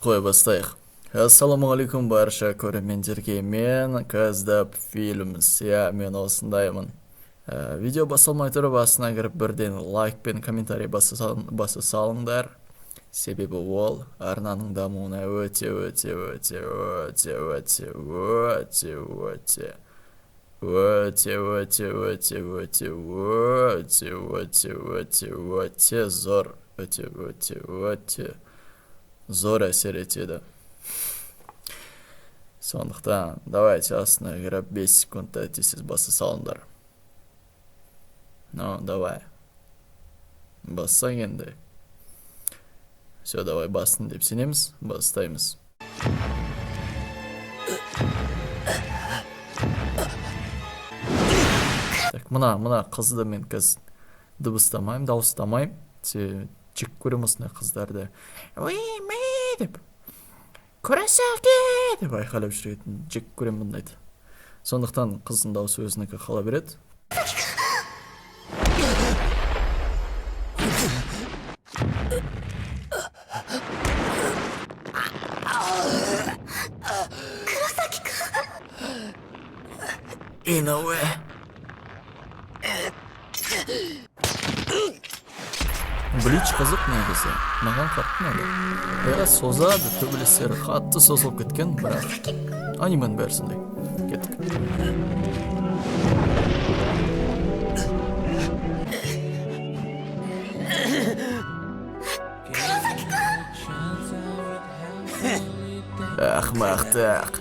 Қой, бастайық. Ассалаумағалейкум барша көрермендерге. Мен Каздап Films. Иә, мен осындаймын. Видео басталмай тұрып астына кіріп бірден лайк пен комментарий баса салыңдар. Себебі ол арнаның дамуына өте өте өте өте өте өте өте өте өте өте өте өте өте өте өте зор өте өте өте зор әсер етеді. Сондықтан давайте астына кіріп 5 секундта тез баса салыңдар. Ну, давай. Бассаң енді. Все, давай бастың деп сенеміз, бастаймыз. Так, мына қызды мен қазір дыбыстамаймын, дауыстамаймын. Жек көремін осындай қыздарды. Уй, мэ деп. Куросаки деп айқайлап жүретін жек көремін бұндайды. Сондықтан қыздың дауысы өзінікі қала береді. Иноуэ. Блич қызық негізі. Маған қатты ұнады. Иә, созады, төбелестері қатты созылып кеткен, бірақ анименің бәрі сондай. Кеттік. Ақмақтық.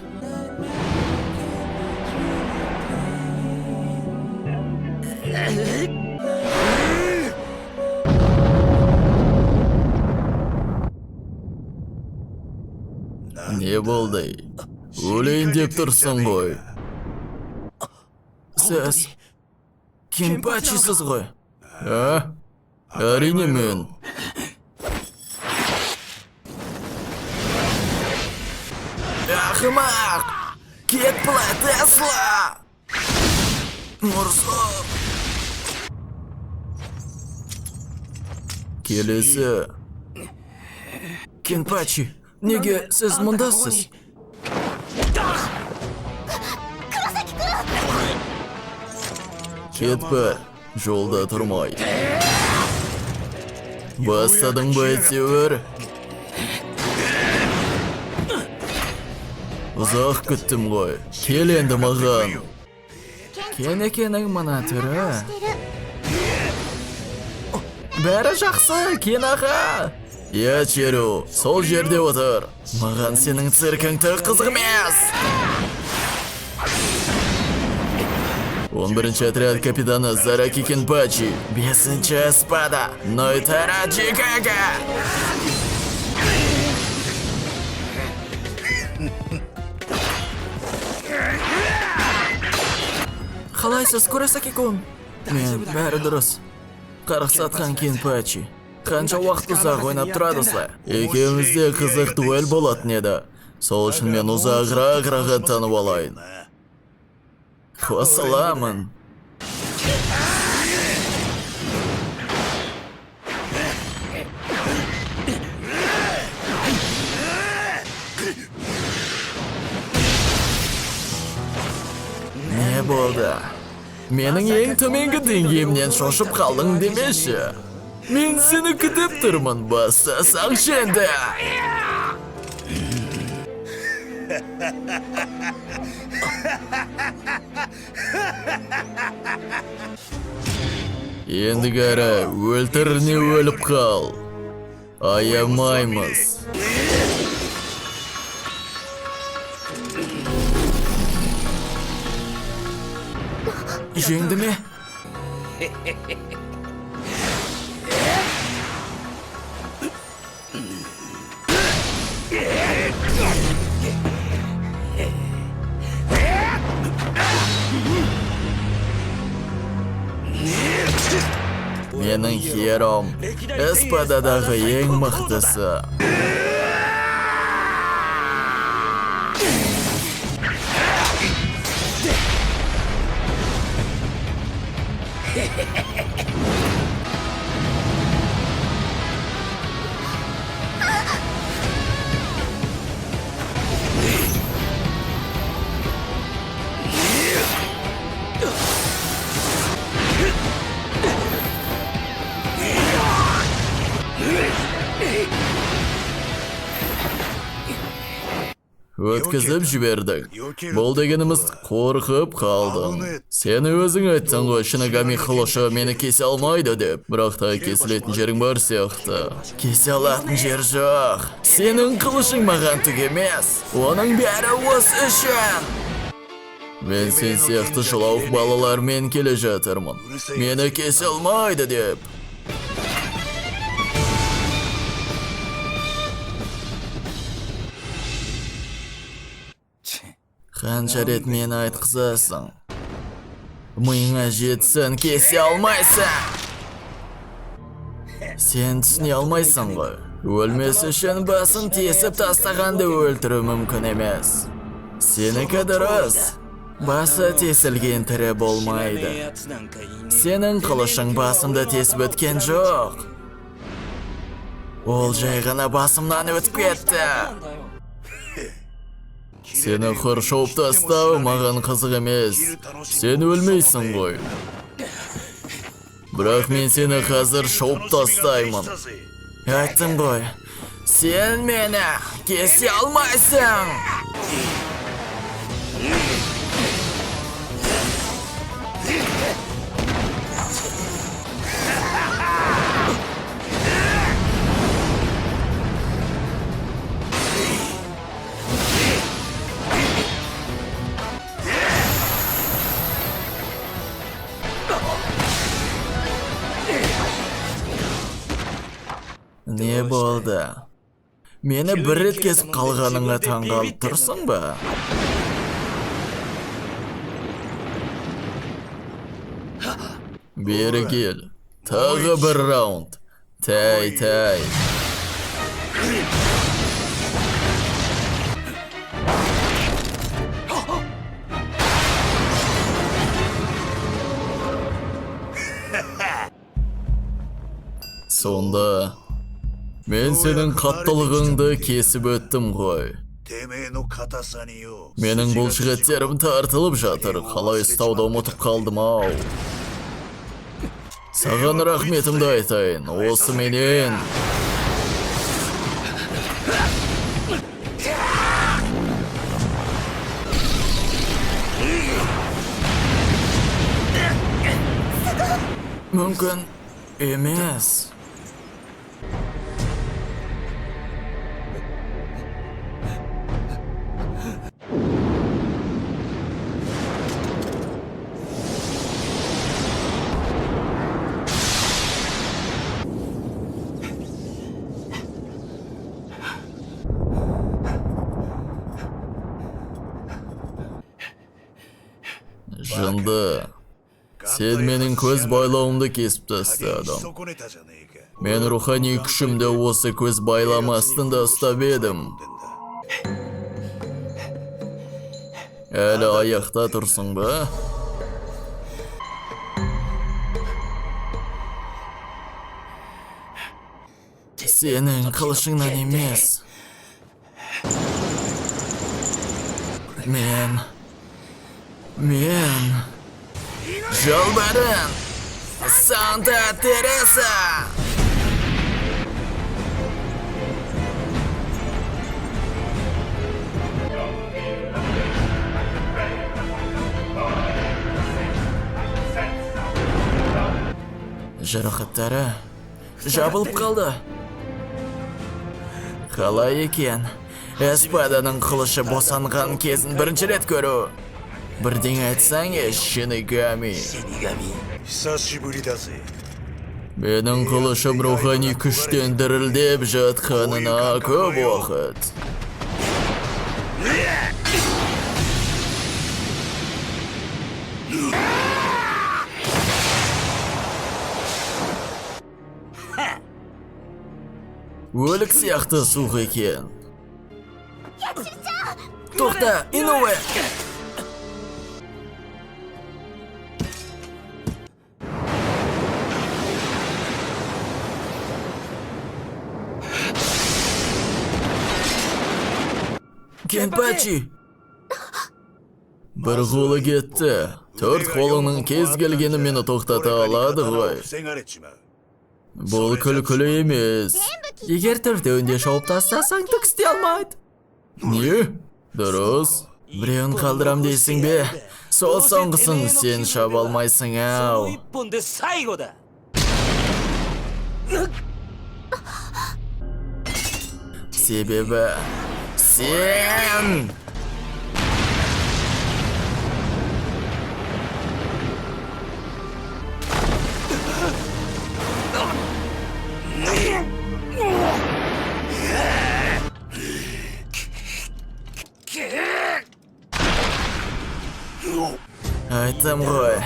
Не болды? Өлейін деп тұрсың ғой. Сіз Кенпачисіз ғой? А? Әрине мен. Ақымақ! Кет былай, Тесла! Мұрза! Келесі. Кенпачи, неге сіз мұндасыз? Кет бір, жолда тұрмай. Бастадың ба әйтеуір? Ұзақ күттім ғой. Кел енді маған. Кенекенің мына түрі. Бәрі жақсы, Кен аға. Иә, Черу, сол жерде отыр. Маған сенің циркің түк қызық емес. 11-ші отряд капитаны Зараки Кенпачи, 5-ші эспада Нойтара Чикаго. Қалайсыз, Куросаки-кун? Мен бәрі дұрыс. Қарғыс атқан Кенпачи. Қанша уақыт ұзақ ойнап тұрады осылай? Екеумізде қызық дуэль болатын еді. Сол үшін мен ұзағырақ рахаттанып алайын. Қосыламын. Не болды? Менің ең төменгі деңгейімнен шошып қалдың демеші. Мен сені күтіп тұрмын, бастасаңшы енді. Ендігәрі өлтір не өліп қал. Аямаймыз. Жеңді ме? Менің хером эспададағы ең мықтысы. Өткізіп жібердің. Бұл дегеніміз қорқып қалдың. Сен өзің айттың ғой, Шинигами қылышы мені кесе алмайды деп. Бірақ та кесілетін жерің бар сияқты. Кесе алатын жер жоқ. Сенің қылышың маған түк емес. Оның бәрі осы үшін. Мен сен сияқты жылауық балалармен келе жатырмын. Мені кесе алмайды деп. Қанша рет мені айтқызасың? Миыңа жетсін, кесе алмайсың! Сен түсіне алмайсың ғой. Өлмес үшін басын тесіп тастағанды өлтіру мүмкін емес. Сенікі дұрыс. Басы тесілген тірі болмайды. Сенің қылышың басымды тесіп өткен жоқ. Ол жай ғана басымнан өтіп кетті. Сені құр шауып тастау маған қызық емес. Сен өлмейсің ғой. Бірақ мен сені қазір шауып тастаймын. Айттым ғой. Сен мені кесе алмайсың. Не болды? Мені бір рет кесіп қалғаныңа таңғалып тұрсың ба? Бері кел. Тағы бір раунд. Тәй-тәй. Сонда мен сенің қаттылығыңды кесіп өттім ғой. Менің бұлшықеттерім тартылып жатыр. Қалай ұстауды ұмытып қалдым ау. Саған рахметімді айтайын. Осы менен. Мүмкін емес. Жынды. Сен менің көз байлауымды кесіп тастадың. Мен рухани күшімді осы көз байлам астында ұстап едім. Әлі аяқта тұрсың ба? Сенің қылышыңнан емес. Мен жалбарын Санта Тереса! Жарақаттары жабылып қалды. Қалай екен? Эспаданың қылышы босанған кезін бірінші рет көру. Бірдеңе айтсаң, Шинигами. Менің қылышым рухани күштен дірілдеп жатқанына көп уақыт. Өлік сияқты суық екен. Тоқта, Иноуэ! Кенпачи! Бір қолы кетті. Төрт қолыңның кез келгені мені тоқтата алады ғой. Бұл күлкілі емес. Егер төртеуінде шауып тастасаң, түк істей алмайды. Не? Дұрыс. Біреуін қалдырам дейсің бе? Сол соңғысын сен шаба алмайсың ау. Себебі сен... Айттым ғой.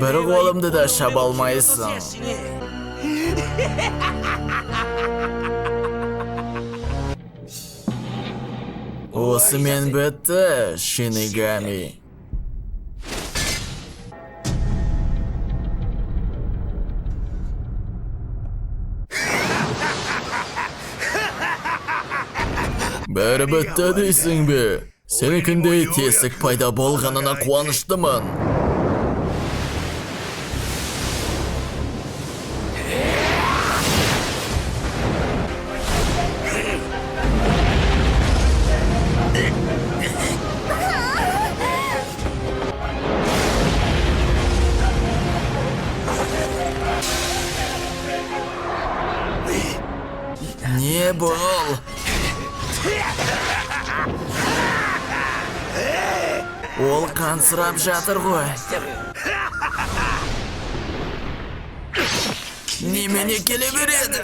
Бір қолымды да шаба алмайсың. Осымен бітті, Шинигами. Бәрі бітті дейсің бе? Сенікіндей тесік пайда болғанына қуаныштымын. Не бұл? Ол қансырап жатыр ғой. Немене келе береді?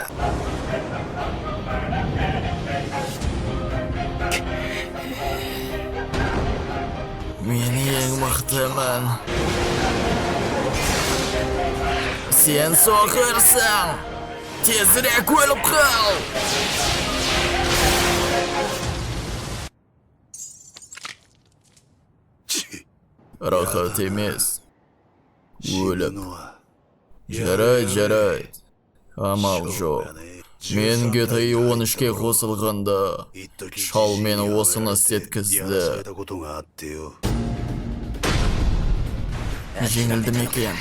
Мен ең мықтымын. Сен соқырсың. Тезірек өліп қал. Рахат емес. Өліп. Жарайды, жарайды. Амал жоқ. Мен ГТИ 13-ке қосылғанда, шал мені осыны істеткізді. Жеңілдім екен.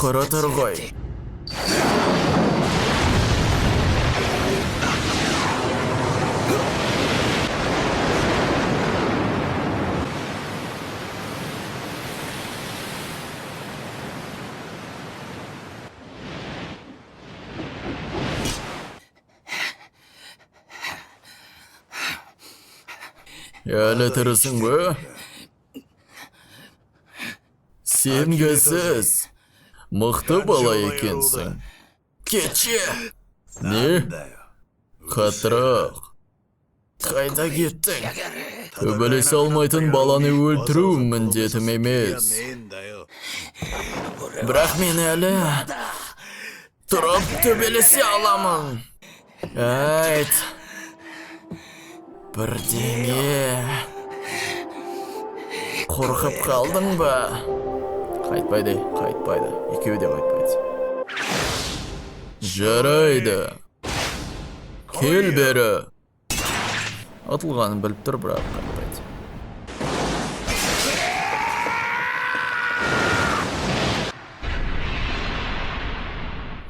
Құры тұр ғой. Әлі тірісің бе? Сенгісіз. Мықты бала екенсің. Кетші! Не? Қаттырақ. Қайда кеттің? Төбелесе алмайтын баланы өлтіру міндетім емес. Бірақ мен әлі тұрып төбелесе аламын. Айт. Бірдеңе. Қорқып қалдың ба? Қайтпайды, қайтпайды. Екеуі де қайтпайды. Жарайды. Кел бері. Атылғанын біліп тұр, бірақ қайтпайды.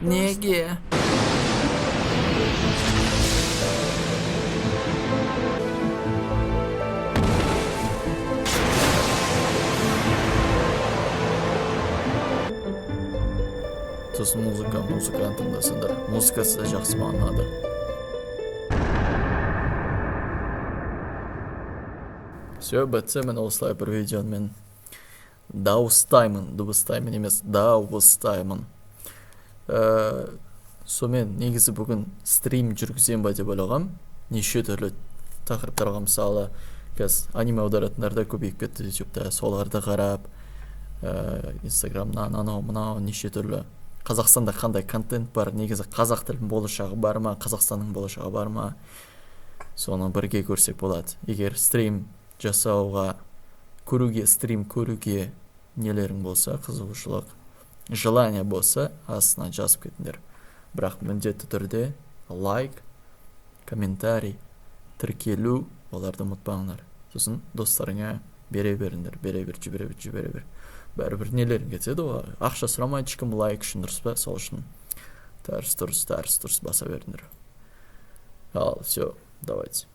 Неге? Сосын музыканы тыңдасаңдар. Музыкасы да жақсы маған ұнады. Все, бітті. Мен осылай бір видеоны мен дауыстаймын, дыбыстаймын емес, дауыстаймын. Сонымен негізі бүгін стрим жүргізем ба деп ойлағам. Неше түрлі тақырыптарға, мысалы, қазір аниме аударатындар да көбейіп кетті YouTube-та, соларды қарап, Инстаграмнан анау мынау неше түрлі. Қазақстанда қандай контент бар, негізі қазақ тілінің болашағы бар ма, Қазақстанның болашағы бар ма, соны бірге көрсек болады. Егер стрим жасауға, көруге, стрим көруге нелерің болса, қызығушылық, желание болса, астына жазып кетіңдер. Бірақ міндетті түрде лайк, комментарий, тіркелу, оларды ұмытпаңдар. Сосын достарыңа бере беріңдер, бере бер, жібере бер, жібере бер. Бәрібір нелерің кетеді ғой. Ақша сұрамайды ешкім лайк үшін, дұрыс па? Сол үшін тәрс тұрыс, тәрс тұрыс баса беріңдер. Ал, все, давайте.